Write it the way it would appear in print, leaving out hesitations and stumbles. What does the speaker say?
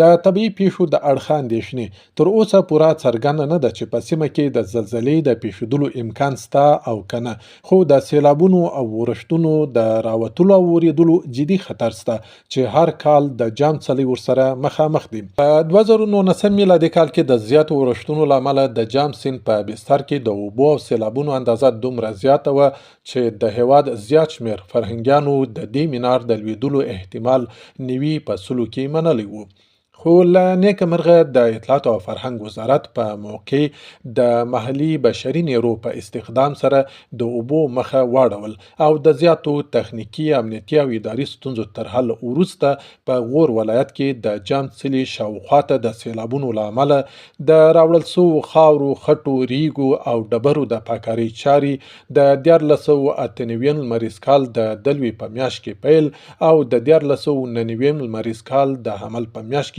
د طبیعي پیښو د اړخه اندېښنې: تر اوسه پوره څرګنده نه ده چې په سیمه کې د زلزلې د پیښیدلو امکان سته او که نه، خو د سیلابونو او ورښتونو د راوتلو او اوریدلو جدي خطر سته چې هر کال د جام څلی ورسره مخامخ دی. په 2019 میلادي کال کې د زیاتو ورښتونو له امله د جام سیند په بستر کې د اوبو او سیلابونو اندازه دومره زیاته وه چې د هېواد زیات شمېر فرهنګیانو د دې مینار د لوېدلو احتمال 90 په سلو کې منلی و. خو له نیکه مرغه د اطلاعاتو او فرهنګ وزارت په موقع د محلي بشري نیرو په استخدام سره د اوبو مخه واړول او د زیاتو تخنیکي، امنیتي او اداري ستونزو تر حل وروسته په غور ولایت کې د جام څلي شاوخوا ته د سیلابونو له امله د راوړل سوو خاورو، خټو، ریګو او ډبرو د پاکارۍ چارې د 1398 لمریز کال د دلوې په میاشت کې پیل او د 1399 لمریز کال د حمل په میاشت کې